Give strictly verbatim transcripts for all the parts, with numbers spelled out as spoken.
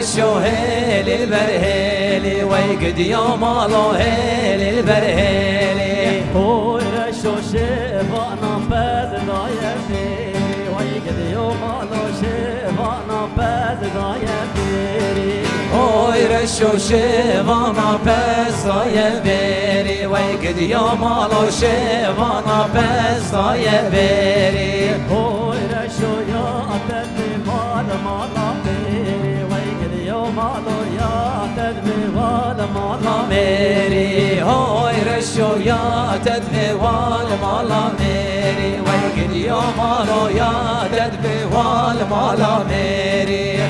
Şo hêlî li ber hêlî, wey gidiyo malo hêlî li ber hêlî. Hoy reşo şêvana pez daye bêrî, wey gidiyo malo şêvana pez daye bêrî. Hoy reşo şêvana pez daye bêrî, wey gidiyo malo şêvana pez daye bêrî. Hoy reşo ya tedbî mal mala bêrî, wey gidiyo malo ya tedbî wal mala mêrî. Hoy reşo ya tedbî wal mala mêrî, wey gidiyo malo ya tedbî wal mala mêrî.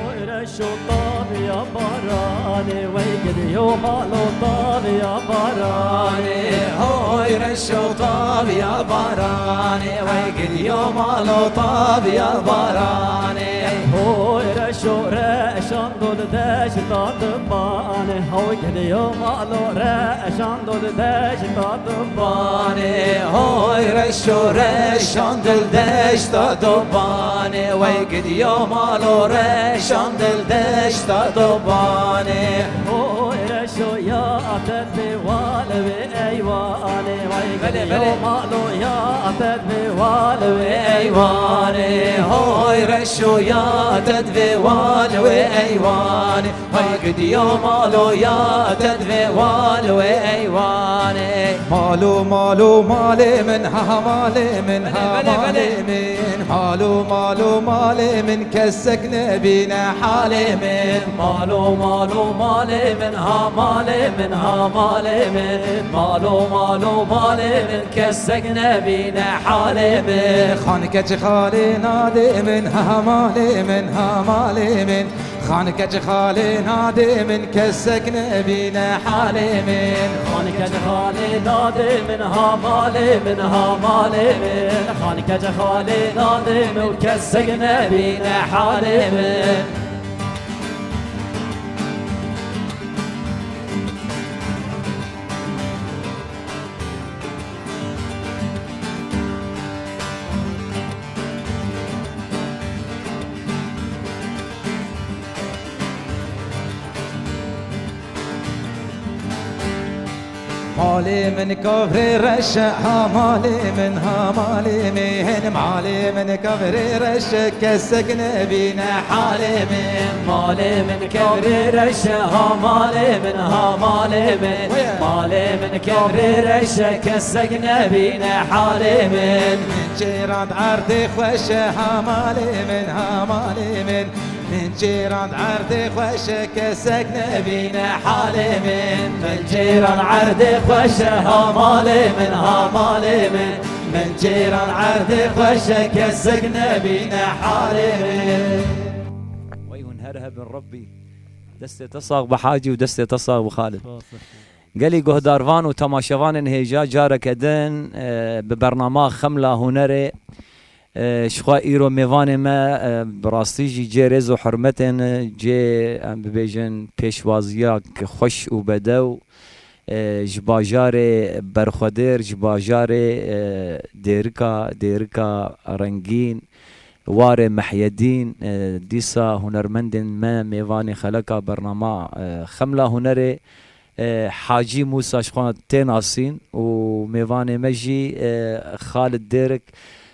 Hoy reşo taviya baranê, wey gidiyo malo taviya baranê. Hoy reşo taviya baranê, wey gidiyo malo taviya baranê. Hoy reşo reşan dol deşta dubane, hoy gidiyo malo reşan dol deşta dubane. Hoy reşo reşan dol deşta dubane, wey gidiyo malo reşan dol deşta dubane. Hoy reşo ya tedbî wal wê eywane, wey gidiyo malo ya tedbî wal wê eywane. Hoy reşo ya tedbî wal wê eywane. Wey gidiyo malo ya tedbî wal wê eywane. Malo, malo, malê min, ha, ha, malê min, ha, malê min. Malo, malo, malê min, kesek nebîne halê min. Malo, malo, malê min, ha, malê min, ha, malê min. Malo, malo, malê min, kesek nebîne halê min. Xanike çi xalê nadê min, ha, ha, malê min, ha, malê min. Xanike çi xalê nadê min, kesek nebîne halê min. Xanike çi xalê nadê min, ha, malê min, ha, malê min. Xanike çi xalê nadê min, kesek nebîne halê min. Malê min kavrê reş e, ha malê min, ha malê min. Malê min kavrê reş e, kesek nebîne halê min. Malê min kevrê reş e, ha malê min, ha malê min. Malê min kevrê reş e, kesek nebîne halê min. Min cêran erdê xweş e, ha malê min, ha malê min. Min cêran erdê xweş e, kesek nebîne halê min. Min cêran erdê xweş e, ha malê min, ha malê min. Min cêran erdê xweş e, kesek nebîne halê min. Wey hûn her hebin Rebbî. Destê te sax bi Hacî û destê te sax bi Xalid. Spas, spas. Gelî guhdarvan û temaşevanên hêja careke din, e, bi bernama Xemla Hunerê, e, ji xwe îro mêvanê me, e, bi rastî jî cê rêz û hurmetê ne, cê, em bibêjin, pêşwaziya ki xweş û bedew, e, ji bajarê Berxwedêr, ji bajarê, e, Dêrika, Dêrika Rengîn, warê Mehyedîn, e, dîsa hunermendên me mêvanê xeleka bernama, e, Xemla Hunerê, e, Hacî Mûsa ji xwe tê nasîn û mêvanê me jî, e, Xalid Dêrik,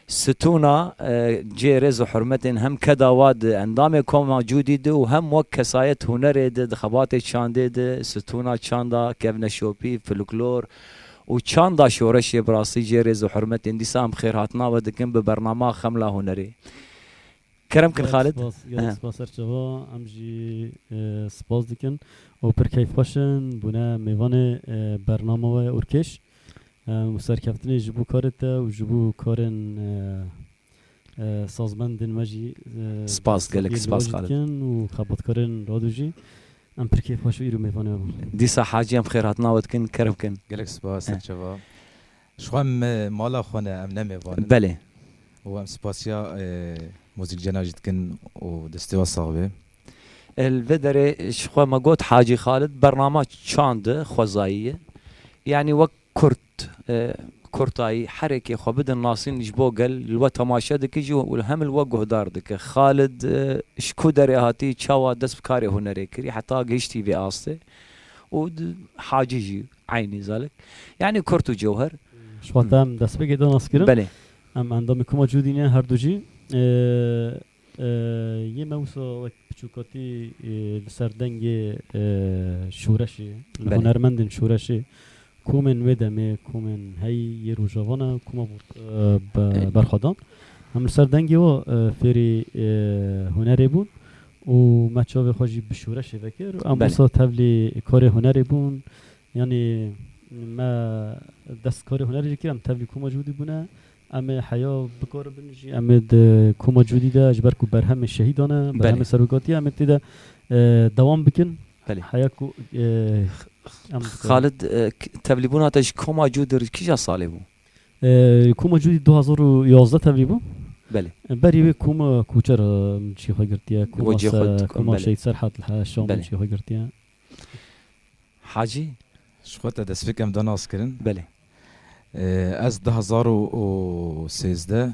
stûna, e, cê rêz û hurmetên hem keda wa di endamê koma Cûdî de û hem wek kesayet hunerê de, di xebatê çandê de, stûna çanda kevneşopî, folklor û çanda şoreşê bi rastî cê rêz û hurmetên dîsa em xêrhatina we dikin bi bernama Xemla Hunerê. Kerem kin Xalid. Spas, gelek spas serçava. Em jî, e, spas dikin û pir keyfxweş in bûne mêvanê, e, bernama we ûrkêş. Em û serkeftinê ji bo karê te û ji bo karên, e, e, sazmendên me jî, e, spas, gelek spas Xalid. Dikin û xebatkarên radyo jî. Em pir keyfxweş û îro mêvanê we bûn. Dîsa Hacî em xêrhatina we dikin, kerem kin. Gelek spas, serçava. Ji xwe em, e, mala xwe ne, em ne mêvan in. Belê. Û em spasiya, e, Muzîk cena jî dikin û destê we sax be. Li vê derê ji xwe me got Hacî Xalid bernama çand e, xwezayî ye. Yanî wek kurd, e, kurtayî herekê xwe bidin nasîn ji bo gel li we temaşe dike jî û hem li we guhdar dike. Xalid, e, ji ku derê hatî, çawa dest bi karê hunerê kirî, heta gihiştî vê astê. Û di-, Hacî jî eynî zalik. Yanî kurt û cewher. Ji xwe te em destpêkê de nas kirin. Belê. Em endamê Koma Cûdî ne her du jî. Ee, ee, yê me wisa wek piçûkatî, ee, li ser dengê, ee, şoreşê, li Belê. hunermendên şoreşê, komên wê demê, komên hey yê Rojava ne, koma bo-, ee, be-, Ê. berxwedan. Em li ser dengê wa, ee, fêrî, ee, hunerê bûn û me çavê xwe jî bi şoreşê vekir. Em Belê. wisa tevlî karê hunerê bûn. Yanî me dest karê hunerê jî kir, em tevlî Koma Cûdî bûne. Em ê heya bikaribin jî, em ê di Koma Cûdî de ji ber ku berhemê şehîdan e, Belê. berhemê serokatî ye, em ê tê de, e, dewam bikin. Belê. Heya ku, e, em Xalid, e, k-, tevlîbûna te ji Koma Cûdî re kîja salê bû? E, Koma Cûdî du hazar û yazdeh tevlî bû. Belê. E, berî wê Koma Koçer, e, min çî xwe girtiye, Bo Koma cê xwe Se-, dikon, Koma belê. Şehîd Serhat li He-, Şam min Belê. çî xwe girtiye. Hacî? Ji xwe te destpêk em da nas kirin. Belê. Ee, ez du hazar û sêzdeh,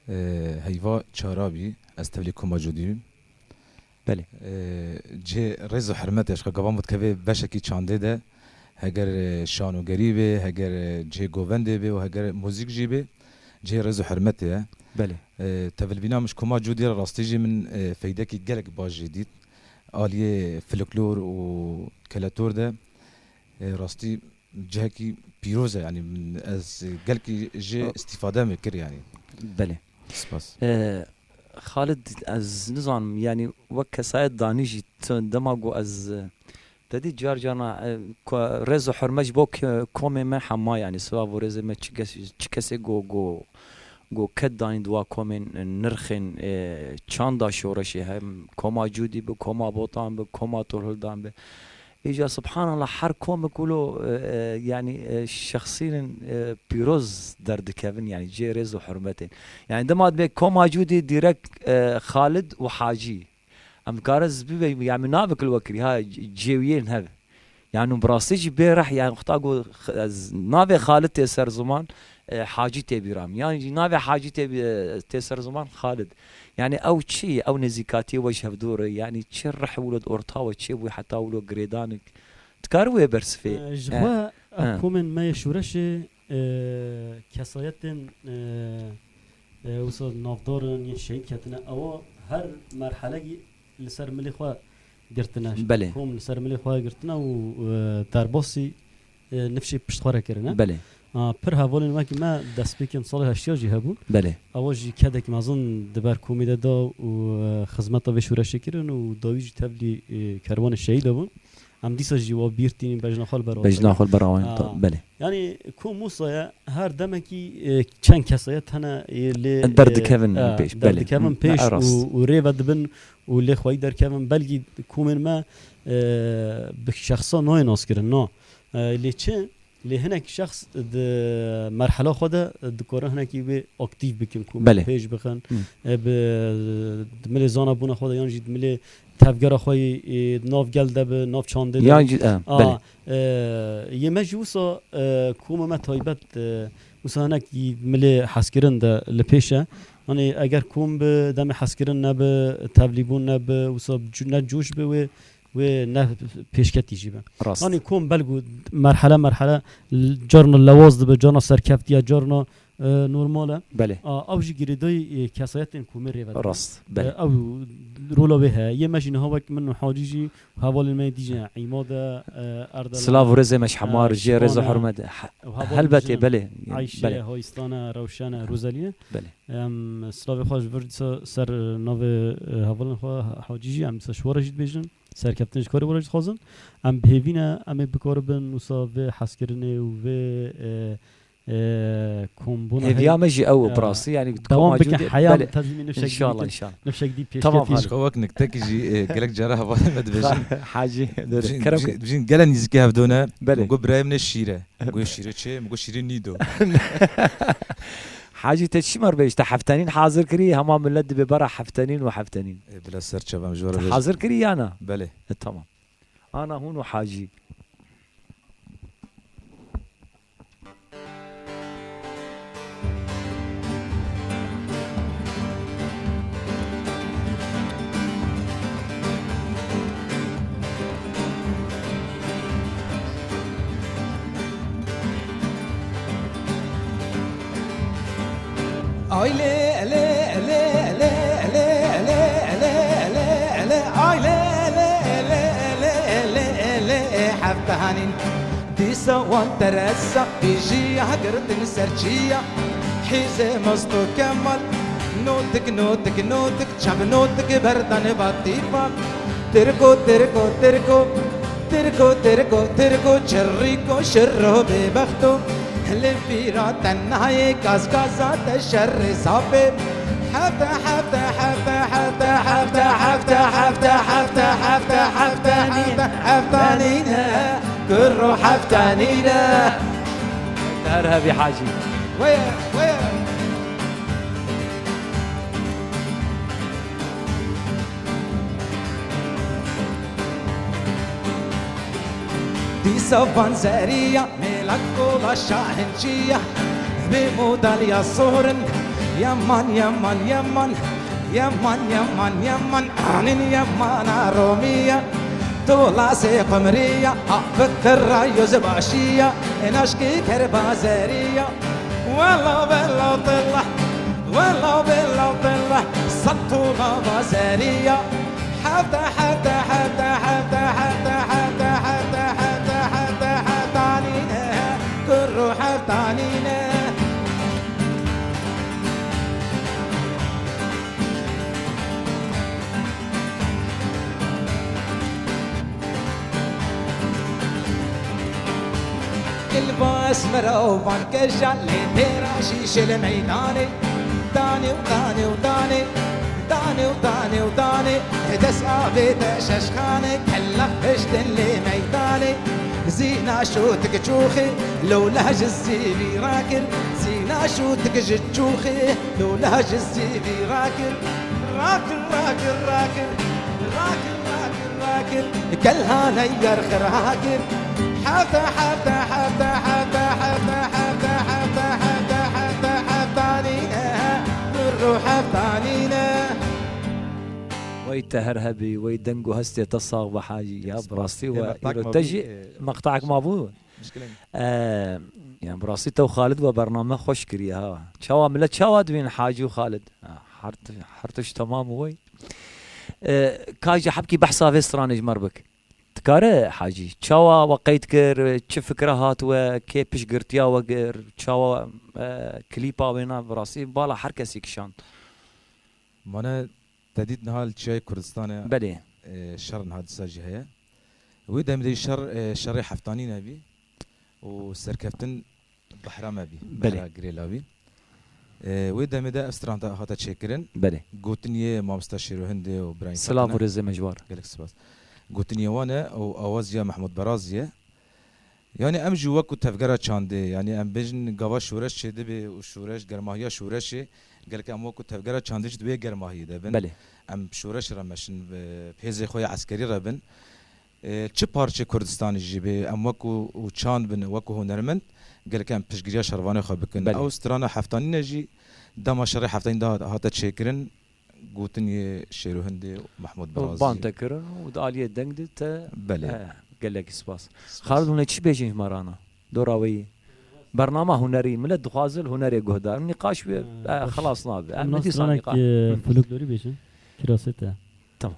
ee, heyva çara bî, ez tevlî Koma Cûdî bîm. Belê. Ee, cihê rêz û hurmetê ji xwe gavan bû dikeve beşekî çandê de, heger, ee, şanogerî bê, heger, ee, cihê govendê bê û heger muzîk jî bê, cihê rêz û hurmetê ye. Belê. Ee, tevilbîna min ji Koma Cûdî re rastî jî min, ee, feydekî gelek baş jî dît. Aliyê folklor û keletor de, e, rastî cihekî pîroz e, yanî min, ez gelkî jê O- îstîfade min kir, yanî. Belê. Spas. E, Xalid, ez nizanim, yanî wek kesayet danî jî tu dema ku ez, e, te dî car carna, e, ku rêz û hurmet ji bo ke-, komê me hema, yanî silav û rêzê me çi kes-, çi kesê ku, ku Ku ket danî di wa komên, nirxên, e, çanda şoreşê hem Koma Cûdî bi, Koma Botan bi, Koma Tolhildan bi. Îja subhanallah her komik wilo, e, e, yanî, e, şexsînin, e, pîroz derdikevin, yanî cihê rêz û hurmetên. Yanî dema dibê Koma Cûdî dîrek, e, Xalid û Hacî. Em dikarin ez bibe, yanî min navek li we kirî, ha, c-, cêwiyên hev. Yanî bi rastî jî bê reh, yanî xta got, x-, ez navê Xalid tê ser ziman, e, Hacî tê bîra min. Yanî jî navê Hacî tê bî-, e, tê ser ziman Xalid. Yanî ew çi ye? Ew nêzîkatiyê we ji hevdû re, yanî çi reh wilo di orta we çêbû heta wilo girêdanik? Dikari wê bersivê? E, ji E, xwe, e. ev komên me yê şoreşê, e, kesayetên, e, e, wisa navdar in, yên şehîd ketine, ewa her merhelekî li ser milê xwe girtine. Belê. Kom li ser milê xwe girtine û, e, derbasî, e, nifşê pişt xwe re kirine. Belê. A, pir hevalên wekî me destpêkên salê heştiya jî hebûn. Belê. Ewa jî kedek mezin di ber komê de da û, e, xizmeta vê şoreşê kirin û dawî jî tevlî, e, kerwanê şehîd hebûn. Em dîsa jî wa bîr tînin, bejna xwe li ber Bejna xwe li ber awayîn, Ha. ta-, belê. Yanî kom wisa ye, her demekî, e, çend kesayet hene, e, lê, Derdikevin e, pêş, belê. derdikevin Hı, pêş ne rast. û, û rê ve dibin û lê xweyî derkevin. Belkî komên me, e, bi şexsa nayê naskirin, na. E, lê çi? Lê hinek şexs di merhela xwe de dikarin hinekî wê aktîf bikin, komên Belê. pêş bixin. Hı. E, bi, di milê zana bûna xwe de yan jî di milê tevgera xwe yê, e, nav gel de bi, nav çandê de Yan bi. jî, e, A, belê. e, yê me jî wisa, e, koma me taybet, e, wisa hinek yî milê hezkirin de li pêş e. Hani eger kom bi demê hezkirin nebi, tevlîbûn nebi, wisa cu-, ne coş bi wê, wê ne pêşketî jî bi. Rast. Hani kom belkû merhele merhele l-, carna lewaz dibe, carna serkeftiye, carna e, normal e. Belê. A, ew jî girêdayî, e, kesayetên komê rê ve dibin. Rast, belê. E, ew rola wê heye. Yê me jî niha wek min û Hacî jî, hevalên me yê dî jî, Îmad e, e, Erdal e, Silav û rêzê me ji hema e, re, jê rêz û Şivan e, hurmet. He-, û hevalên helbetê, jî, belê. Ayşe, belê. Hoyistan e, Rewşen e, Rozelî ye. Belê. Em, silavê xwe ji vir dîsa ser navê, e, hevalên xwe Hacî jî, em dîsa ji we re jî dibêjin. Serkeftin ji karê we re jî dixwazin. Em bi hêvî ne, em ê bikaribin wisa vê hezkirinê û vê, e, e, kombûna Hêviya hey-, me jî ew e, bi rastî, yanî dewam koma bike, cûdê, heya belê. Tezîmê nifşek dî Înşallah, bikin. înşallah. Nifşek dî Tamam, pêşketî Hacî. Ji xwe wek niktekî jî, e, gelek cara hevalên me dibêjin. Hacî, Dibêjin, kerem dibêjin, dibêjin, gelek nîzikê hevdû ne. Belê. Min got, birayê min ê şîr e. Min got, şîrê çi? Min got, şîrê nîdo. Hacî, te çi me re bêj? Te heftenîn hazir kirî, hema millet dibê bera heftenîn û heftenîn. Ê, bila ser çavem ji we re Te bêjim. hazir kirî ya na? Belê. E, tamam. Ana hûn û Hacî. Ay lê, lê, lê, lê, lê, lê, lê, lê, lê, lê, ay lê, lê, lê, lê, lê, lê, lê, lê, heftehanîn. Dîsa wan teresa, bîjiya girtin serçiya. Hîzê Mesto Kemal, notik, notik, notik, çav notik berdan batîfa. Tirko, tirko, tirko, tirko, tirko, tirko, çirrîko, şirro bêbexto. Li vîra te nayê gazgaza te şerê sapê. Hefte, hefte, hefte, hefte, hefte, hefte, hefte, hefte, hefte, hefte, nîne, hefte, nîne. Kuro hefte, nîne. Her hebî Hacî. Weye, weye. Dîsa van zeriya, mêlak kola şahinciya, bê modaliya sorin, yaman, yaman, yaman, yaman, yaman, yaman, anin yamana romiya, tola sê qumriya, a fikira yüzbaşiya, en aşkı kerbazeriya. Wela, wela, tela, wela, wela, tela, sed tola bazeriya. Hefte, hefte, hefte, hefte, hefte, hefte, hefte, hefte, hefte, heftanîne, kuro heftanîne. Kilba esmera û van keja lê têra jî şêle meydanê. Danê û danê û danê, danê û danê û danê. Dest avê te şeşxanê, kella piştin lê meydanê. Zîna şûtik çûxê, lewla ji zîvî rakir. Zîna şûtik ji çûxê, lewla ji zîvî rakir. Rakir, rakir, rakir, rakir, rakir. Rakir, kelhane yer xira kir. Hefte, hefte, hefte, heftanîne, kuro heftanîne. Wey te her hebî, wey deng û hestê te sax be Hacî. Ya, bi rastî we îro te jî meqtaek mabû. Mişkile nî. Ee, yani bi rastî te û Xalid we bername xweş kiriye ha. Çawa millet çawa dibîn Hacî û Xalid? Ha, her ti-, her tişt temam û wey. Ee, ka ji hebkî behsa vê stranê ji me re bik. Dikare Hacî, çawa we qeyd kir, çi fikre hat we, kê piştgirtiya we kir, çawa, e, klîpa wêna bi rastî bala her kesî kişand. Mane te dît niha li çiyayê Kurdistanê, Belê. e, şer niha dîsa jî heye. Wê demê de şer, e, şerê heftanî nebî û serkeftin Behra me bî, Belê. Behra Girêla bî. Ee, wê demê de ev stran te hate çêkirin. Belê. Gotiniyê Mamosta Şêro Hindê û Birayîm Silav û Fatine. Rêzê me ji wan. Gelek spas. Gotiniyê wan e û awaziya Mehmûd Berazî ye. Yani em jî wekû tevgera çandê, yani em bêjin gava şoreş çêdibe û şoreş, germahiya şoreşê, gelek em wekû tevgera çandê jî di wê germahiyê de bin. Belê. Em şoreş re meşin, bi hêzê xwe ya eskerî re bin. E, çi parçe Kurdistanê jî bê, em wekû û çand bin, wekû hunermend, gelek em piştgiriya şervanê xwe bikin. Belê. Ew strana heftanî ne jî dema şerê heftanî de hat-, hate çêkirin, gotin yê Şêro Hindê û Mehmûd Birazî. Ban te kirin û di aliyê deng de te, Belê. e, gelekî spas. Spas. Xalid, hûn ê çi bêjin ji me re ana? Dora weyî. Bernama hunerî, millet dixwaze li hunerê guhdar. Nîqaş wê, Ha, e, baş. xelas nabe. Em Em dîsa stranek, nîqaş. e, Hı. folklorî bêjin. Kirasê te. Tamam.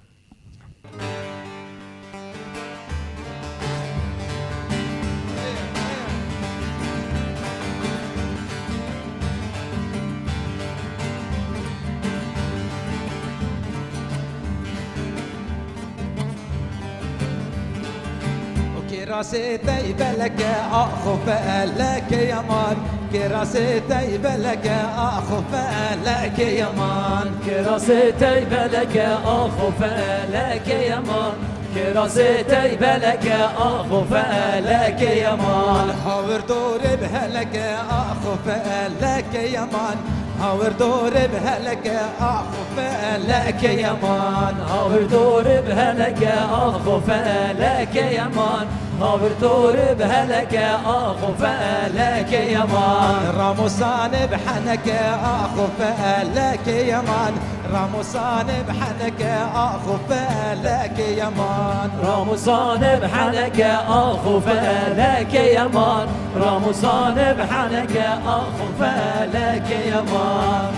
Kirasê tey beleke axo feleke yaman. Kirasê tey beleke axo feleke yaman. Kirasê tey beleke axo feleke yaman. Kirasê tey beleke, ax û felekê yeman. Hawir dorê bi heleke, ax û felekê yeman. Hawir dorê bi heleke, ax û felekê yeman. Hawir dorê bi heleke, ax û felekê yeman. Hawir dorê bi heleke, ax û felekê yeman. Ramusanê bi heneke, ax û felekê yeman. Ramusanê bi heneke, ax û felekê yeman. Ramusanê bi heneke, ax û felekê yeman. Ramusanê bi heneke, ax û felekê yeman.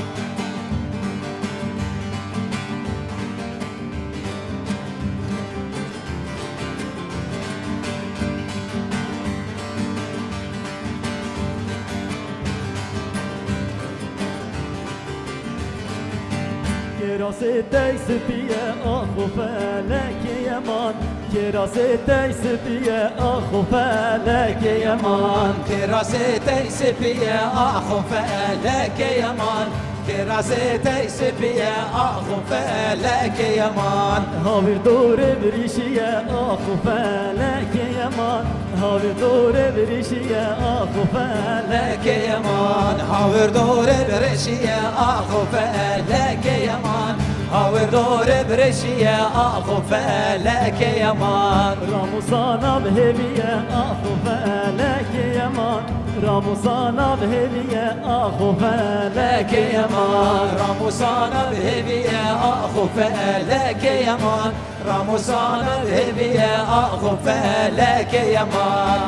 Kirasê tey spî ye, ax û felekê yeman. Kirasê tey spî ye, ax û felekê yeman. Kirasê tey spî ye, ax û felekê yeman. Kirasê tey spî ye, ax û felekê yeman. Hawir dorê birîşî ye, ax û felekê yeman. Hawir dorê birîşî ye, ax û felekê yeman. Hawir dorê birîşî ye, ax û felekê yeman. Hawir dorê birîşî ye, ax û felekê yeman. Ramusana bi hêvî ye, ax û felekê yeman. Ramusana bi hêvî ye, ax û felekê yeman. Ramusana bi hêvî ye, ax û felekê yeman. Ramusana bi hêvî ye, ax û felekê yeman.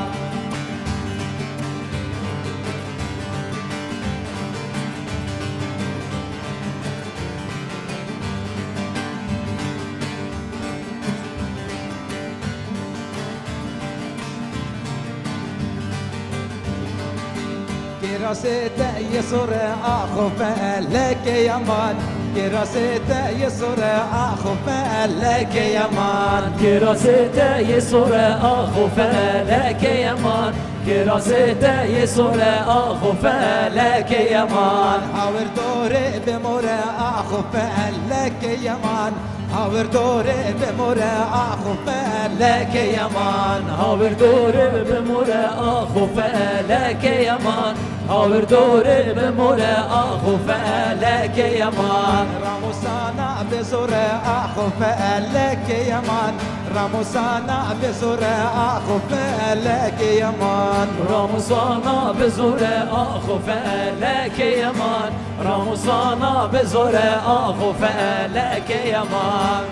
Kirasê te yê sor e, ax û felekê yeman. Kirasê te yê sor e, ax û felekê yeman. Kirasê te yê sor e, ax û felekê yeman. Kirasê te yê sor e, ax û felekê yeman. Hawir dorê bi mor e, ax û felekê yeman. Hawir dorê bi mor e, ax û felekê yeman. Hawir dorê bi mor e, ax û felekê yeman. Hawir dorê bi mor e, ax û felekê yeman. Ramusana bi zor e, ax û felekê yeman. Ramusana bi zor e, ax û felekê yeman. Ramusana bi zor e, ax û felekê yeman. Ramusana bi zor e, ax û felekê yeman.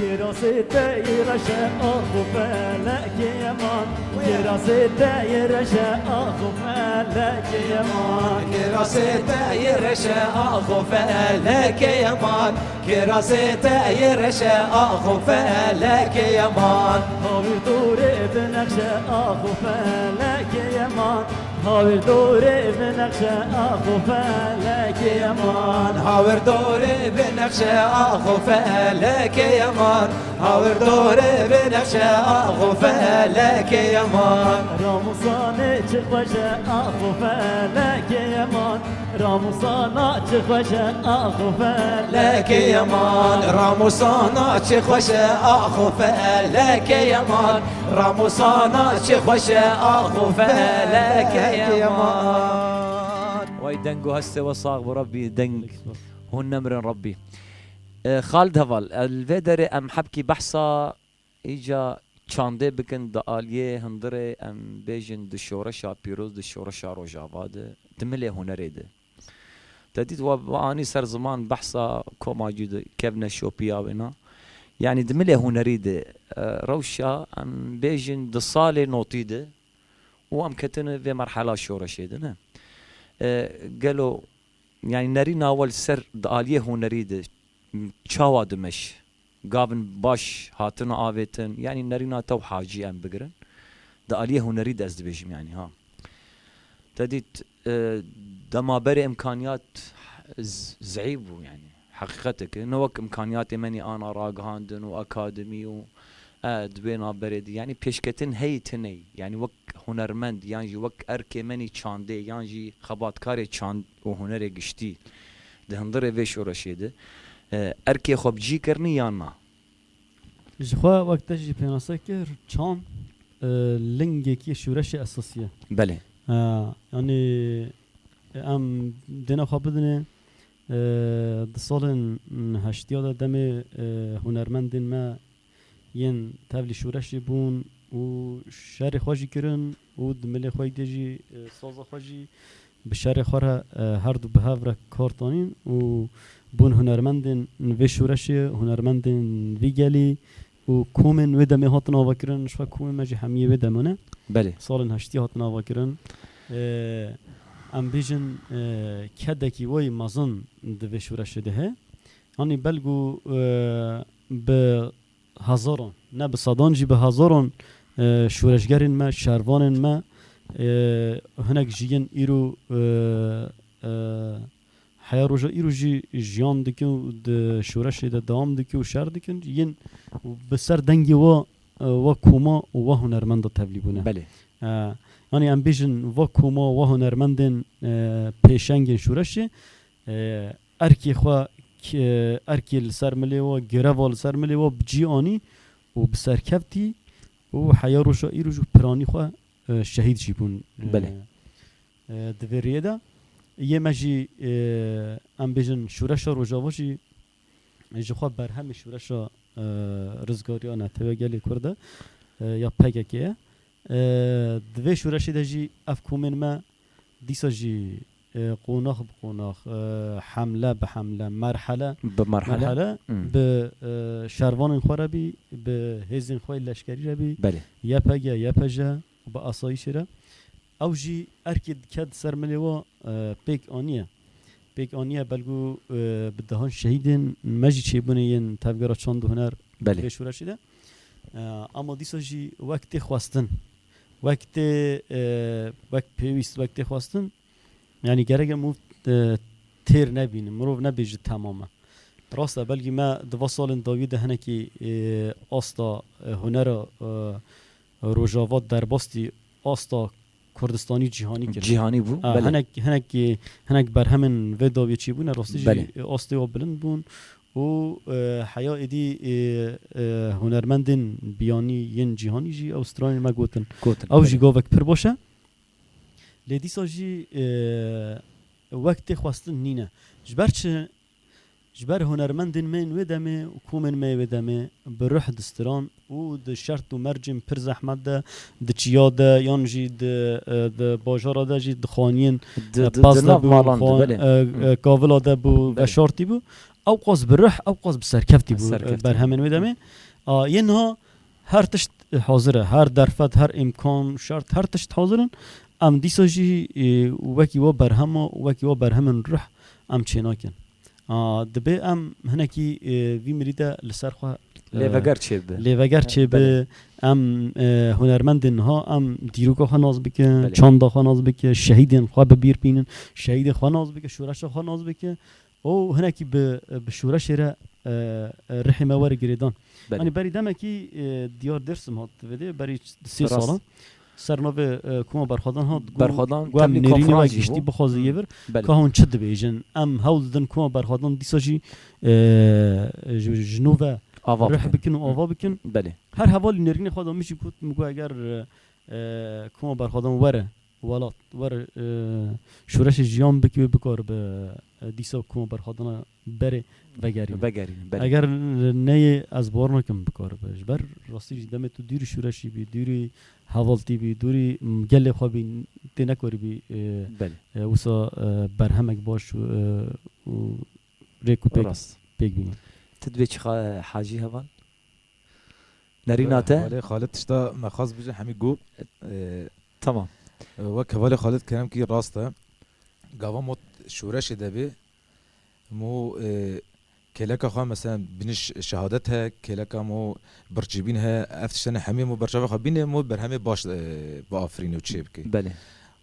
Kirasê te yê reş e, ax û felekê yeman. Kirasê te yê reş e, ax û felekê yeman. Kirasê te yê reş e, ax û felekê yeman. Kirasê te yê reş e, ax û felekê yeman. Hawir dorê binexşe, ax û felekê yeman. Hawir dorê binexşe, ax û felekê yeman. Hawir dorê binexşe, ax û felekê yeman. Hawir dorê binexşe, ax û felekê yeman. Ramusanê çi xweş e, ax û felekê yeman. Ramusana çi xweş e, ax û felekê yeman. Ramusana çi xweş e, ax û felekê yeman. Ramusana çi xweş e, ax û felekê yeman. Way deng û hestê we sax bo Rabbî, deng hûn nemirin Rabbî. E, Xalid Heval, e, li vê derê em hebkî behsa îca çandê bikin, di aliyê hundirê em bêjin di şoreşa pîroz, di şoreşa Rojava de, di milê hunerê de. Te dît we, we anî ser ziman behsa koma cû de kevne şopiya wêna. Yanî di milê hunerî de, e, rewşa em bêjin di salê notî de û em ketine vê merhela şoreşê de ne. E, gelo, yanî nerîna we li ser di aliyê hunerî de çawa dimeş? Gavin baş hatine avêtin, yanî nerîna te û Hacî em bigirin. Di aliyê hunerî de ez dibêjim, yanî, ha. Te dît, e, dema berê imkaniyat z-, zeîf bû, yanî. heqîqetek e. Ne wek imkaniyatê me nî ana ragihandin û akademî û, e, di wê navberê de, yanî pêşketin heyî tineyî. Yanî wek hunermend yan jî wek erkê me nî çandê yan jî xebatkarê çand û hunerê giştî di hundirê vê şoreşê de, e, erkê xwe bi cî kirinî yan na? Ji xwe wek te jî pênase kir, çand, e, lingekî şûreşê esasî ye. Belê. E, yanî, e, em dêna xwe bidinê, e, di salên heştiya de demê, e, hunermendên me yên tevlî şûreşê bûn û şerê xwe jî kirin û di milê xwe de jî, e, saza xwe jî bi şerê xwe re, e, her du bi hev re kar tanîn û bûn hunermendên vê şûreşê, hunermendên vî gelî û komên wê demê hatin avakirin, ji xwe komên me jî hemiyê wê demê ne. Belê. Salên heştî hatin avakirin. E, em bêjin, e, kedekî wayî mezin di vê şûreşê de heye. Yanî belkû, e, bi hezaran, ne bi sedan jî bi hezaran, e, şoreşgerên me, şervanên me, e, hinek ji yên îro, e, e, heya roja îro jî jiyan dikin û di şoreşê de dewam dikin û şer dikin, yên bi ser dengê wa, e, wa koma û wa hunermenda tevlî bûne. Belê. E, yanî em bêjin va koma wa hunermendên, e, pêşengên şoreşê, e, erkê xwe, k-, erkê li ser milê wa, gireva li ser milê wa bi cî anî û bi serkevtî û heya roja îro jî piranî xwe, e, şehîd jî bûn, e, Belê. e, di vê riyê de. Yê me jî, e, em bêjin şûreşa Rojava jî ji xwe berhemê şûreşa, e, rizgariya Netewê Gelê Kurd e, e, ya P K K ye. E, di vê şûreşê de jî ev komên me dîsa jî, e, qonax bi qonax, e, hemle bi hemle, merhele Bi merhele. merhele Hmm. bi, e, şervanên xwe re bî, bi hêzên xwe yê leşkerî re bî, Belê. Y P G, Y P J, bi asayîşê re. Ew jî erkê dike di ser milê wa, e, pêk aniye. Pêk aniye belkû, e, bi dehan şehîdên me jî çêbûne yên tevgera çand û huner Belê. vê şûreşê de. E, ama dîsa jî wek tê xwestin, wek tê, e, wek pêwîst, wek tê xwestin, yanî gerek e mirov, e, têr nebîne, mirov nebêje temam e. Rast e, belkî me di va salên dawî de hinekî, e, asta, e, hunera, e, Rojava derbastî asta Kurdistanî cîhanî kirin. Cîhanî bû, Ha, belê. hinek, hinek, hinek berhemên vê dawiyê çêbûne, rastî jî Belê. astê wa bilind bûn û, e, heya êdî, e, e, hunermendên biyanî yên cîhanî jî ew stranên me gotin. Gotin, Ew jî belê. gavek pir baş e. Lê dîsa jî, e, wek tê xwestin nîne. Ji ber çi? Ji ber hunermendên me yên wê demê û komên me yê wê demê bi ruh distiran û di şert û mercên pir zehmet de, di çiya de yan jî di, e, di bajara de jî dixaniyên, Di, e, di, pez di de nav bû, malan de, xwan-, belê. e, Hı. e, kavila de bû, Belê. veşartî bû. Ew qas bi ruh, ew qas bi serkevtî bû, e, Serkevtî. berhemên wê demê. A, yên niha her tişt hazir e, her derfet, her îmkan, şert, her tişt hazir in. Em dîsa jî, e, wekî wa berhema, wekî wa berhemên ruh em çênakin. A, dibê em hinekî, e, vî mirî de li ser xwe, e, Lêveger çêbibe. lêveger çêbe. Belê. Em, e, hunermendên niha em dîroka xwe nas bikin, Belê. çanda xwe nas bikin, şehîdên xwe bi bîr bînin, şehîdê xwe nas bikin, şoreşa xwe nas bikin. û hinekî bi, bi şoreşê re, e, e, rihê me were girêdan. Belê. Yanî berî demekî, e, Diyar Dêrsim hat vêdê, berî sê Rast. sala. Ser navê, e, Koma Berxwedan hat, got, Berxwedan got, em temlî nêrînê me konferans jî giştî bû. bixwaze Hı. yê vir. Belê. Ka hûn çi dibêjin? Em hewl didin Koma Berxwedan dîsa jî, e, ji, ji nû ve Ava rih bikin. bikin û Hı. ava bikin. Belê. Her hevalî nêrînê xwe da min jî got, min got, eger, e, e, Koma Berxwedan were welat, were, e, şoreşê jiyan bike wê bikaribe, e, dîsa Koma Berxwedana berê vegerîne. Vegerîne, belê. Eger neyê ez bawer nakim bikaribe. Ji ber rastî jî demê tu dûrî şoreşî bî, dûrî hevaltî bî, dûrî, m, gelê xwe bî, tê nekarîbî, e, Belê. e, wisa, e, berhemek baş û, e, û rêk û pêk Rast. pêk bîne. Tu dibê çi xa-, Hacî heval? Nerîna te? Hevalê Xalid tişta me xwest bije hemî got. E, Tamam. Wek hevalê Xalid Keremkî rast e. Gava mo şoreşê de bê, mo, e, kêleka xwe, mesela, biniş şehadet he, kêleka mo birçîbîn he, ev tiştene hemî mo berçavê xwe bîne, mo berhemê baş, e, biafirîne û çêbike. Belê.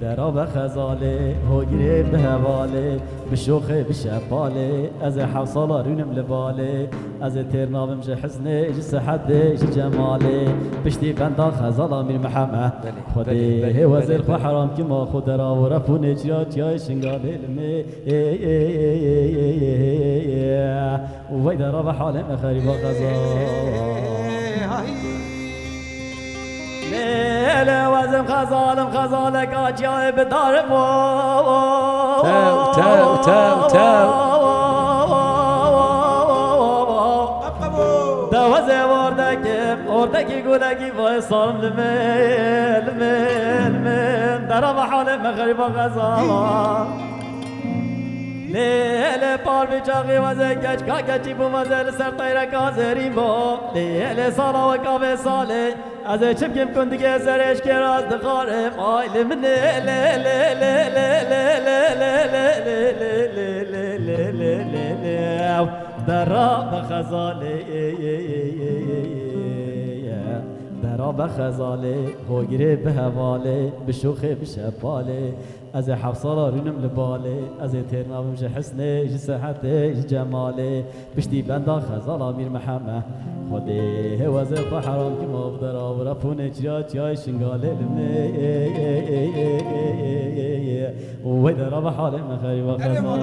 Dera be xezalê, hogirê bi hevalê, bi şoxê bi şepalê, ez ê heft sala rûnim li balê, ez ê têr nabim ji hisnê, ji sihetê, ji cemalê. Piştî benda xezala Mîr Mihemed. Belê, Xwedê belê, belê, hê wezêr belê, xwe belê. Heram kima xwe dera û refunê çiya çiyayê Şingalê limê. Ê, ê, ê. Wey dera be halê me xerîba xezal. Lê, lê, wezim xezalim, xezalek a çiyayê bi darim o. Tew, tew, tew, tew. De wezê ordekim, ordekî gulekî vay salim limê, limê, limê. Dera be halê me xerîba xezal. Lê, lê, parvî çaxî wezê keç, ka keçî bû wezê li ser teyreka zêrîn bo. Lê, lê, sala weka vê salê, ez ê çi bikim kundigê serê eşkêra ez dixwarim. Ay li min ê, lê, lê, lê, lê, lê, lê, lê, lê, lê, lê, lê, lê, lê, lê, lê, lê, lê, ew dera be xezalê, ê, ê, ê, ê, ê, ê, ê, dera be xezalê, hogirê bi hevalê, bi şoxê bi şepalê. Ez ê heft sala rûnim li balê, ez ê têr nabim ji hisnê, ji sihetê, ji cemalê. Piştî benda xezala Mîr Mihemed. Xwedê hê wezê xwe heram kima bi dera û refunê çiya çiyayê Şingalê limê. Wey dera be halê me xerîba xezal.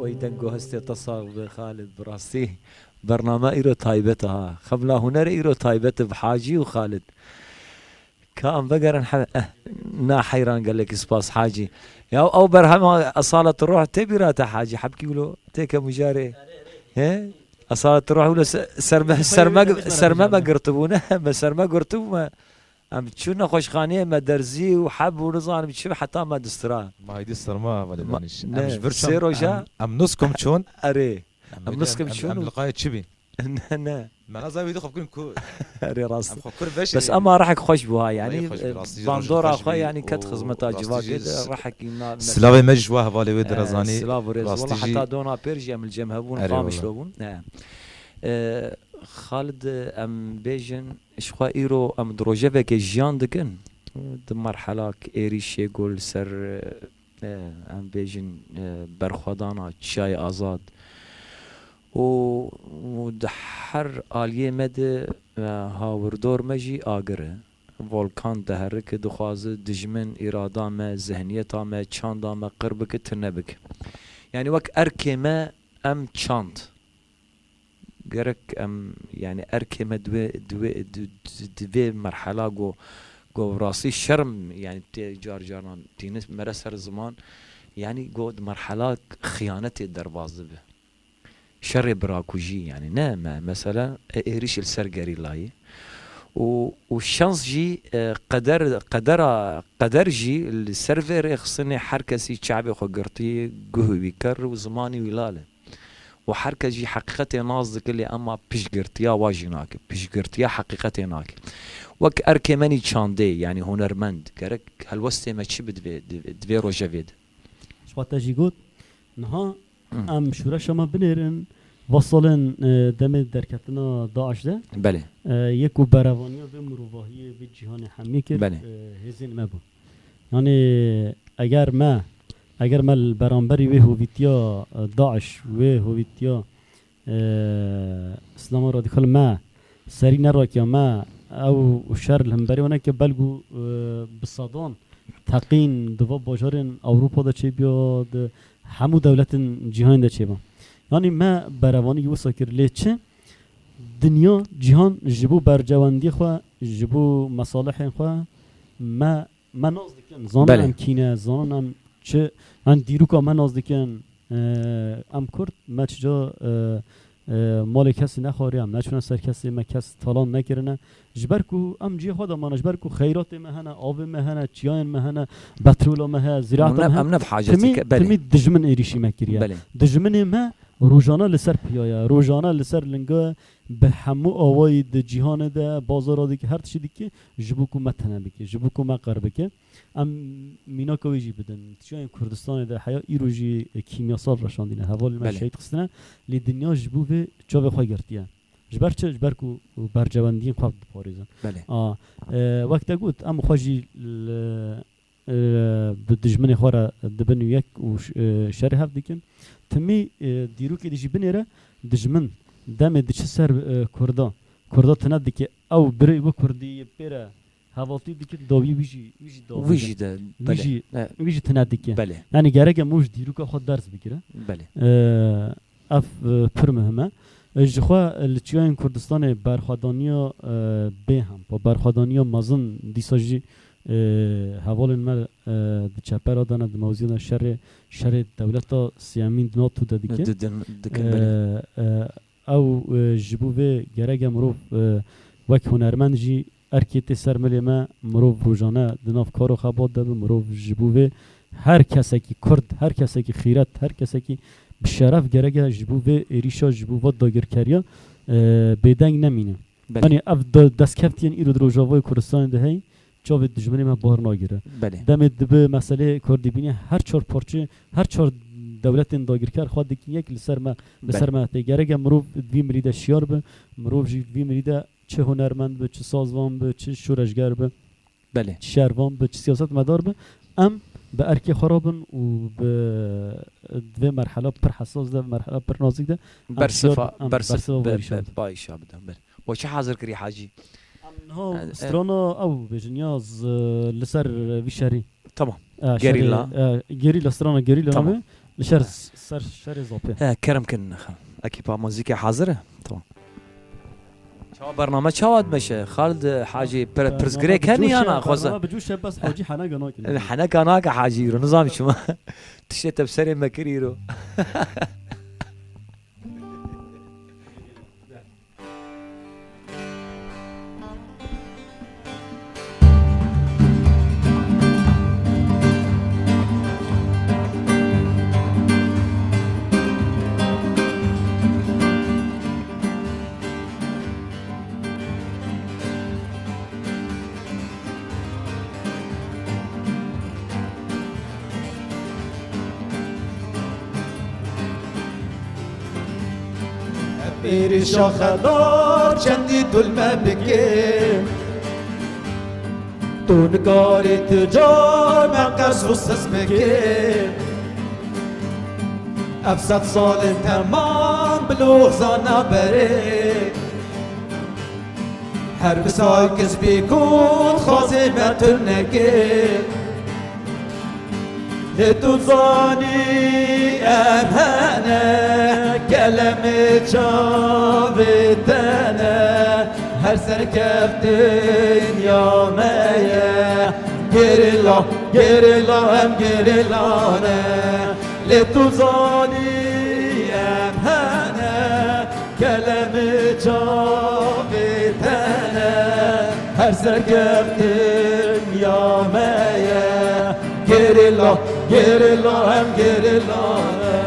Wey deng û hestê te sax be Xalid, bi rastî bername îro taybet e ha. Xemla hunerê îro taybet e bi Hacî û Xalid. Ka em vegerin he, eh, na heyran gelekî spas Hacî. Ya ew berhema Esalet Ruh tê bîra te Hacî, hebkî wilo têke mijarê. He? Esalet Ruh wilo se-, serme, serme, serme me girtibû ne, me serme girtibû me. Em çû nexweşxaneyê me derzî û heb û nizanim çi heta me distira. Ma hêdî serma hevalê Ma-, danîş. Ne, Em ji vir sê çûn, roja em, em nuskum çûn. Erê. Em Em vêdî nuskim em, çûn em û liqayê çi bî? Ne, ne. Me na zayê wî dixwe bikin ku Erê rast. Em xwe kur veşê. Bes ema rehek xweş bû ha, yanî, Zayê xweş bû, e, rastî, rojek bandora xweş xwe, bî yanî, ket û xizmeta rastî civakê jî de, s-, rehekî na-, ne- Silavê me jî ji wa hevalê wê He, dirazanî, silav û rêz. Rastî Wala jî heta dona pêr jî em li cem hebûn, Erê Qamişlo wala. bûn. He. E, Xalid, em bêjin, ji xwe îro em di rojevekê jiyan dikin. Di merhelak êrîşê ku li ser, e, em bêjin, e, berxwedana çiyayê azad û, û di her aliyê me de, e, hawirdor me jî agir e. volkan diherike, dixwaze dijmin îrada me, zihniyeta me, çanda me qir bike, tune bike. Yanî wek erkê me em çand. Gerek em, yanî erkê me di wê, di wê, di, di, di vê merhela go, go rastî şerm, yanî tê car caran tîne mere ser ziman, yanî go di merhela xiyanetê derbas dibe. Şerê birakujî, yanî ne me, mesela, e, êrîş li ser gerîlayê. Û, û şans jî, e, qeder, qedera, qeder jî li ser vê rêxistinê her kesî çavê xwe girtiye, guh wî ker û zimanî wî lal e. Û her kes jî heqîqetê nas dike, lê ema piştgirtiya wa jî nake. Piştgirtiya heqîqetê nake. Wek erkê me nî çandê, yanî hunermend, gerek helwestê me çi bi divê, divê, divê rojevê de? Ji xwe te jî got, niha Hı. em şûreşa me binêrin, va salên, e, demê derketina DAIŞ de, Belê. e, yek û berevaniya vê mirovahiyê, vê cîhanê hemî kir, Belê. e, hêzên me bû. Yanî eger me, eger me li beramberî wê hovîtiya, e, DAIŞ, wê hovîtiya, e, Îslama Radîkal me serî nerakiya, me ew şer li hemberî wan neke, belkû, e, bi sedan teqîn di va bajarên Ewropa de çêbiya, di hemû dewletên cîhanê de çêba. Yanî me berevanî wisa kir, lê çi? Dinya, cîhan ji bo bercewendiyê xwe, ji bo mesalihên xwe me, me nas dikin. Zanin Belê. em kî ne, zanin em çi, em dîroka me nas dikin. Ee, em Kurd, me çica, e, e, malê kesî nexwariye, em neçûne ser kesê me, kes talan nekirine. Ji ber ku em cihê xwe de mane, ji ber ku xeyratê me hene, avê me hene, çiyayên me hene, petrola me heye, ziraeta Em ne, me heye. em ne bi hacetî Timî, ke-, belê. timî dijmin êrîşî me kiriye. Belê. Dijminê me rojane li ser piya ye, rojane li ser linga ye, bi hemû awayî di cîhanê de, bazara dike, her tiştî dike, ji bo ku me tune bike, ji bo ku me qir bike. Em mînaka wê jî bidin. Çiyayên Kurdistanê de heya îro jî, e, kîmyasal reşandîne. Hevalên me Belê. şehîd xistine. Lê dinya ji bo vê çavê xwe girtiye. Ji ber çi? Ji ber ku bercewendiyên xwe diparêzin. Belê. A, e, wek te got, em xwe jî li, e, bi dijminê xwe re dibin û yek û ş-, e, şerê hev dikin. Timî, e, dîrokê de jî binêre dijmin demê diçi ser, e, Kurda. Kurda tune dike, ew birê wê Kurdî yê pê re hevaltî dikin, dawiyê wî jî, wî jî dawî Wî de. jî de, Wî belê. jî, E, wî jî tune dike. belê. Yanî gerek e mirov ji dîroka xwe ders bigire. Belê. Ee, ev, e, pir muhim e. E, ji xwe, e, li çiyayên Kurdistanê berxwedaniya, e, bê hempa, berxwedaniya mezin dîsa jî, e, hevalên me, e, di çepera de ne, di mewziya de şerê, şerê dewleta siyemîn di NATO de dike. Di, di, dikin, belê. E, e, Ew, e, ji bo vê gerek e mirov, e, wek hunermend jî erkê tê ser milê me, mirov rojane di nav kar û xebat de be, mirov ji bo vê her kesekî Kurd, her kesekî xîret, her kesekî bi şeref gerek e ji bo vê êrîşa, ji bo va dagirkeriya, e, bêdeng nemîne. Belê. Yanî ev de-, destkeftiyên îro di Rojavayê Kurdistanê de heyî, çavê dijminê me bar nagire. Belê. Demê dibe meseleyê Kurdî bîne, her çar parçe, her çar dewletên dagirker xwe dikin yek li ser me, li Belê. ser me tê. Gerek e mirov di vî mirî de şiyar be, mirov jî di vî mirî de çi hunermend be, çi sazvan be, çi şoreşger be, Belê. çi şervan be, çi siyasetmedar be, em bi erkê xwe re bin û bi, di vê merhela pir hesas de, merhela pir nazîk de, em Bersiva, şiyar bin, em bersif, bersiva be, vê êrîşa be, bidin. Bayişa bidin, belê. We çi hazir kirî Hacî? Em niha E, e. strana ew bêjin ya z-, li ser vî şerî. Tamam. E, Gerîla. şerî, e, gerîla, strana gerîla Tamam. navê. Li şer, ser şerê Zapê. He, kerem kin. Ekîpa muzîkê hazir e? Tamam. Çawa bername çawa dimeşe? Xalid Hacî, pir-, Bername pirsgirêk bi hene cûş yana e, xweza? Bername bi cûş e, bes Hacî heneka nakin. Heneka nake Hacî îro, nizam çima. Tiştê te bi serê me kir îro. Êrîşa xelat çendî dul me bike. Tu nikarî tu car me qers û siz bike. Ev sed salên temam bi loxzana berê. Her bi say kisbî ku dixwazê me tunekê. Lê tu zanî em hene, kelemê çavê te ne, her serkeftin ya me ye. Gerîla, gerîla, em gerîla ne. Lê tu zanî em hene, kelemê çavê te ne, her serkeftin ya me ye. Gerîla, gerîla, em gerîla ne.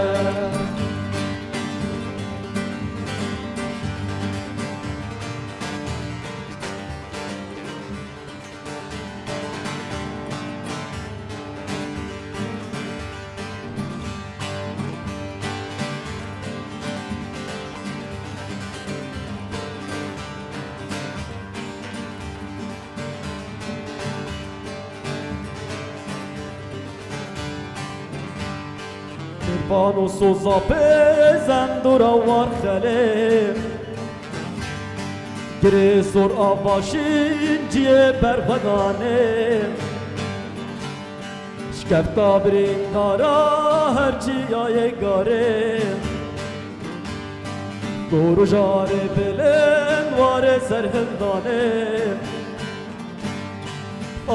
Qurban û soza pê zendora war xelê. Girê zor ava şîn ciyê berxwedanê. Şkefta birîndara her çiyayê garê. Gor û jarê bilind warê serhindanê.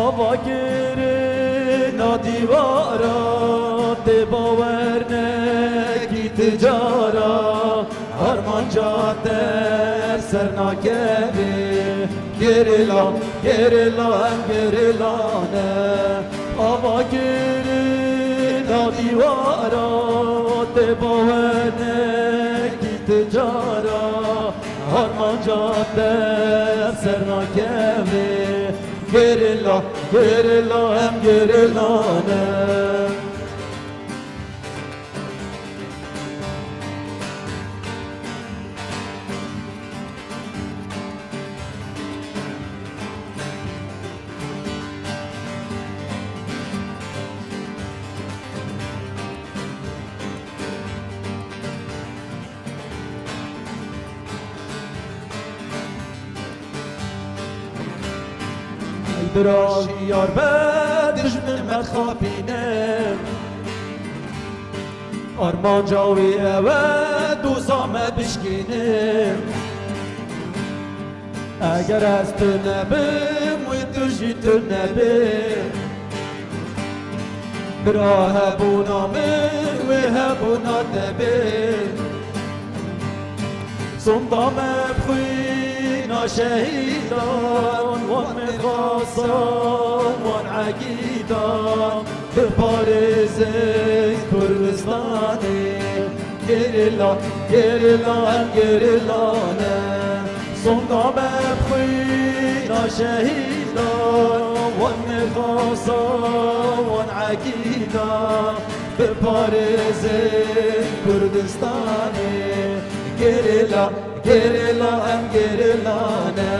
Ava kirina dîwara tê bawer nekî ti cara, armanca te ser nakevê. Gerîla, gerîla, em gerîla ne. Ava kirina dîwara tê bawer nekî ti cara, armanca te ser nakevê. Gerîla, gerîla, em gerîla ne. Ey bira, yar be dijmin me dixapîne. Armanca wî ew e, doza me bişkîne. Eger ez tu nebim, wê tu jî tu nebê. Bira hebûna min, wê hebûna te bê. Sonda me bi xwîna şehîdan, wan mêrxasan, wan egîdan, biparêzin Kurdistanê. Gerîla, gerîla, em gerîla ne. Sonda me bi xwîna şehîdan, wan mêrxasan, wan egîdan, biparêzin Kurdistanê. Gerîla, gerîla, em gerîla ne.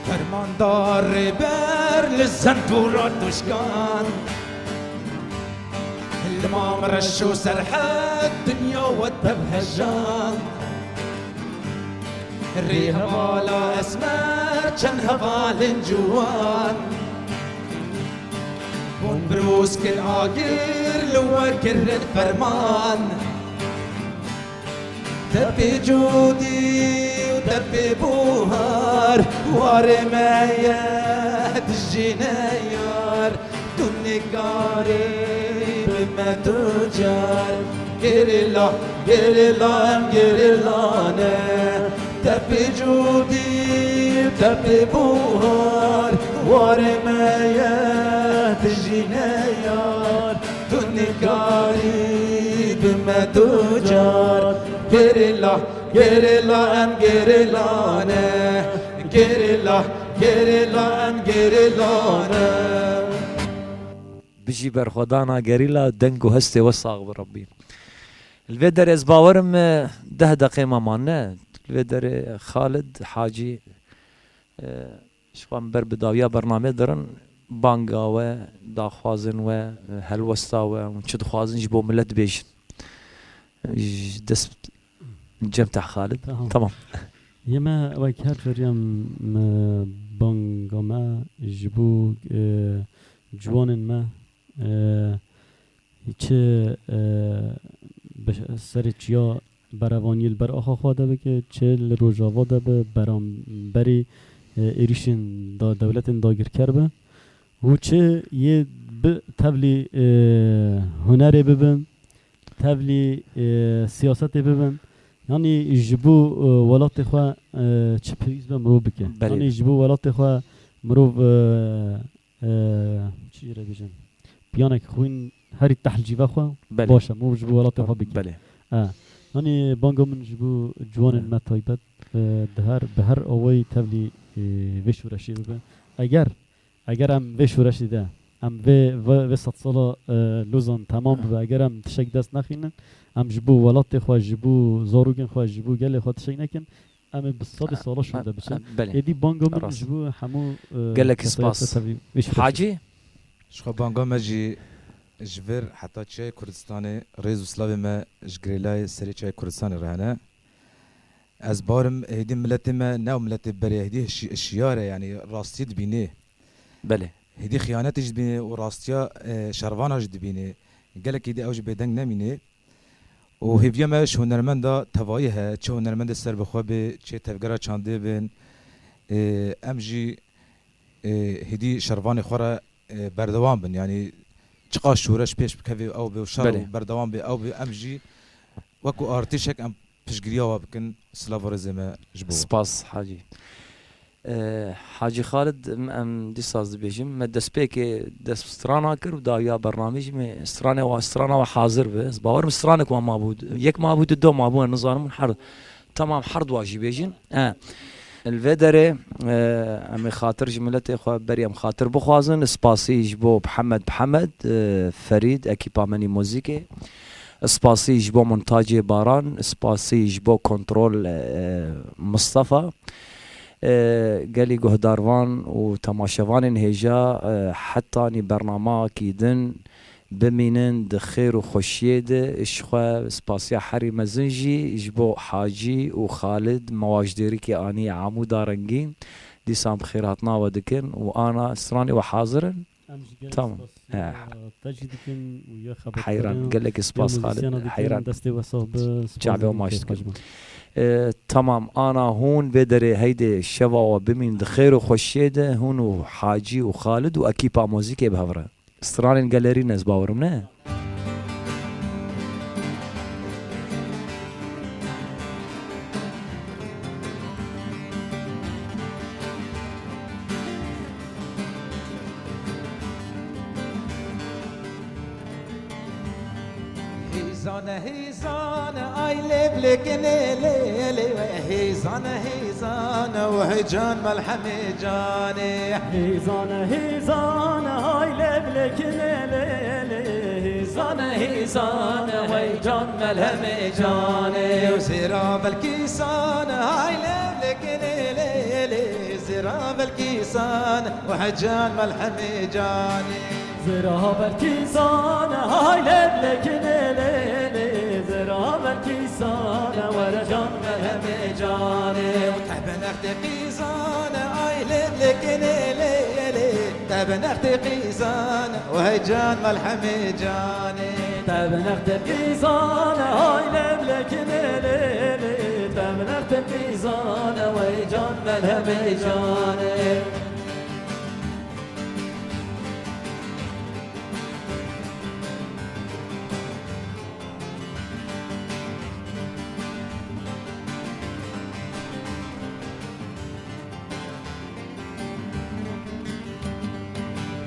Fermandar rêber li zendûra duşkan, li mam reş û serhed dinya we tev hejan. Rê hevala esmer çend hevalên ciwan, hûn birûz kin agir li we kirin ferman. Depê cûdî û depê buhar, warê me ye dijî neyar. Tu nikarî bi me tu car. Gerîla, gerîla, em gerîla ne. Depê cûdî, depê buhar, warê me ye dijî neyar. Tu nikarî bi me tu car. Gerîla, gerîla, em gerîla ne. Gerîla, Gerîla em gerîla ne. Bijî berxwedana gerîla, deng û hestê we sax bi Rebbî. Li vê derê ez bawerim, e, deh deqê me mane. Li vê derê Xalid Hacî, e, ji xwe em ber bi dawiya bernamê dirin, banga we, daxwazên we, e, helwesta we, hûn çi dixwazin ji bo milet bêjin. Ji dest cem te Xalid. Tamam. Tamam. Yê me wek her carî em, e, banga me ji bo, e, ciwanên me, e, çi, e, bi serê çiya berevaniyê li ber axa xwe de bike, çi li Rojava de bi beramberî, e, êrîşên da, dewletên dagirker be û çi yê bi tevlî, e, hunerê bibin, tevlî, e, siyasetê bibin. Yanî ji bo, e, welatê xwe, e, çi pêwîst be mirov bike. Belê. Yanî ji bo welatê xwe mirov, e, e, çi jê re bêjin? Piyanek xwîn herî tehl cîve xwe Belê. Baş e. Mirov ji bo welatê xwe bike. Belê. E, yanî banga min ji bo ciwanên Belê. Me taybet, e, di her, bi her awayî tevlî, e, vê şoreşê bibe. Eger Eger em vê şoreşê de, em vê, vê, vê sedsala, e, Lozan temam bibe, eger em tiştek dest nexînin, em ji bo welatê xwe, ji bo zarokên xwe, ji bo gelê xwe tiştek nekin, em ê bi sedê sala şûnde biçin. Belê. Êdî banga min Rast. Ji bo hemû, e, Gelek kesayê spas. Te tevî vê şoreşê. Hacî? Ji xwe banga me jî ji vir heta Çiyayê Kurdistanê rêz û silavê me ji girêlayê serê Çiyayê Kurdistanê re hene. Ez barim êdî miletê me ne ew miletê berê, êdî şi-, şiyar e, yanî rastiyê dibînê. Belê. Êdî xiyanetê jî dibînê û rastiya, e, şervana jî dibînê. Gelek êdî ew jî bêdeng nemînê. Û hêviya me ji hunermenda tevayî heye, çi hunermendê serbixwe bê, çi tevgera çandê bin. E, em jî, e, hêdî şervanê xwe re, e, berdewam bin. Yanî çiqas şoreş pêş bikevê ew bê û şer Belê. Berdewam bê ew bê, em jî wekû artêşek em piştgiriya we bikin, silav û rêzê me ji bo we. Spas Hacî. E, Hacî Xalid, em, em dîsa ez dibêjim, me destpêkê dest bi strana kir û dawiya bernamê jî me stranê wa, strana wa hazir bi. Ez bawerim stranek wa mabû, yek mabû, di do mabû, ez nizanim her, temam her dua jî bêjin. E, li vê derê, e, em ê xatir ji miletê xwe berî em xatir bixwazin. Spasî ji bo Mihemed Mihemed, e, Ferîd, ekîpa menî muzîkê. Spasî ji bo montacê Baran, spasî ji bo kontrol, e, Mistefa. E, gelî guhdarvan û temaşevanên hêja, e, hetanî bernameyekî din bimînin di xêr û xweşiyê de. Ji xwe spasiya herî mezin jî ji bo Hacî û Xalid, me wa ji Dêrikê anî Amûda rengîn. Dîsa em bi xêrhatina we dikin û ana stranê we hazir in. Em jî gelek Tamam. Spas, Eh. Te jî dikin û ya xebatkarê Heyran, ya gelekî spas, Xalid. Muzîsyana dikin, Heyran. Destê we sax be, spas Çavê dikin, maç dikin. Hacî. Eh, tamam, ana hûn vê derê heyde şeva we bimîn di xêr û xweşiyê de, hûn û Hacî û Xalid û ekîpa muzîkê bi hev re. Stranên gelerî ne, ez bawerim ne? Hêzane, hêzane, ay lêvlêkinê lê, lê, lê, hêzane, hêzane, we can melhemê canê. Hêzane, hêzane, ay lêvlêkinê lê, lê, hêzane, hêzane, we can melhemê canê. Zêra belkî sane, ay lêvlêkinê lê, lê, zêra belkî sane, we can melhemê canê. Zira belkî zane, hay lêvlêkinê lê, lê, zira belkî zane, were can melhemê canê. Te bi nextê qîzane, ay lêvlêkinê lê, lê, te bi nextê qîzane, hey can melhemê canê. Te bi nextê qîzane, hay lêvlêkinê lê, lê, te bi nextê qîzane, wey can melhemê canê.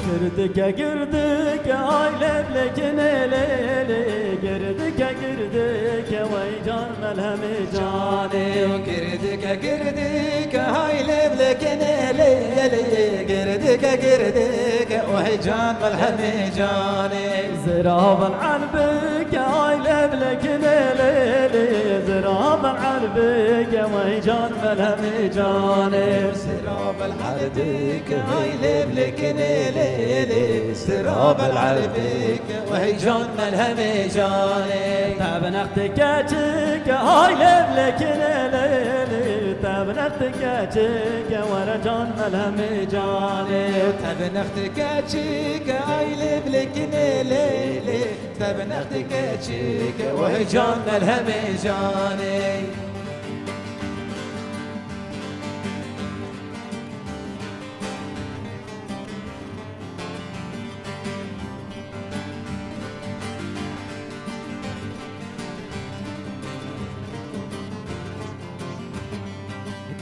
Girdike, girdike, ay lêvlêkinê lê lê. Girdike, girdike, wey can melhemê canê. Girdike, girdike, ay lêvlêkinê lê lê. Girdike, girdike, wey can melhemê canê. Ziravel elbike, ay lêvlêkinê lê lê. Ziravel elbike, wey can melhemê canê. Ziravel elbike, ay lêvlêkinê lê lê. Ziravel elbike, wey can melhemê canê. Tevneq ti keçike, ay lêvlêkinê lê lê. Tevneq ti keçike, were can melhemê canê. Tevneq ti keçike, ay lêvlêkinê lê lê. Tevneq ti keçike, wey can melhemê canê.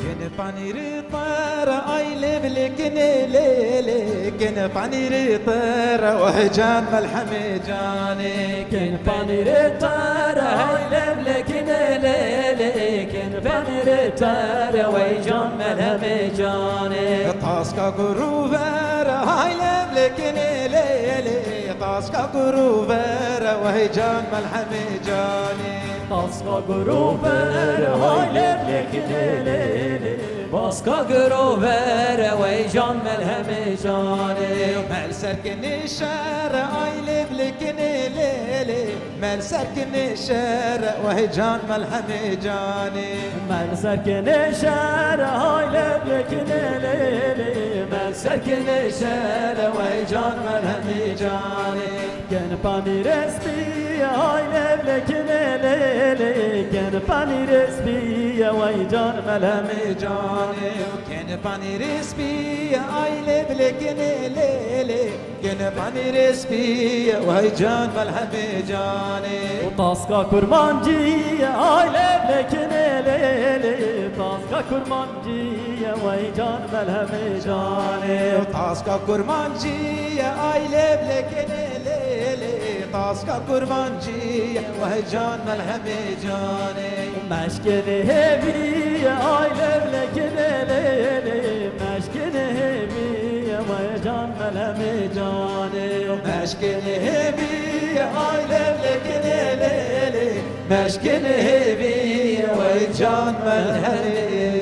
Kin panîrê te re, ay lêvlêkinê lê lê. Kin panîrê te re, wey can melhemê canê. Kin panîrê te re, ay lêvlêkinê lê lê. Kin panîrê te re, wey can melhemê canê. Taska gurû vere, ay lêvlêkinê lê lê. Taska gurû vere, wey can melhemê canê. Taska gurû vere, ay lêvlêkinê lê lê. Taska gurû vere, wey can melhemê canê. Mel serkinê şere, ay lêvlêkinê lê lê. Mel serkinê şere, wey can melhemê canê. Mel serkinê şere, ay lêvlêkinê lê lê. Mel serkinê şere, wey can melhemê canê. Kin panîrê spî ye, ay lêvlêkinê lê lê. Kin panîrê spî ye, wey can melhemê canê. Kin panîrê spî ye, ay lêvlêkinê lê lê. Kin panîrê spî ye, wey can melhemê canê. Û taska kurmancî ye, ay lêvlêkinê lê lê. Taska kurmancî ye, wey can melhemê canê. Taska kurmancî ye, ay lêvlêkinê lê lê. Taska kurmancî ye, wey can melhemê canê. Meşkinê hêvî ye, ay lêvlêkinê lê lê. Meşkinê hêvî ye, wey can melhemê canê. Meşkinê hêvî ye, ay lêvlêkinê lê lê. Meşkinê hêvî ye, wey can melhemê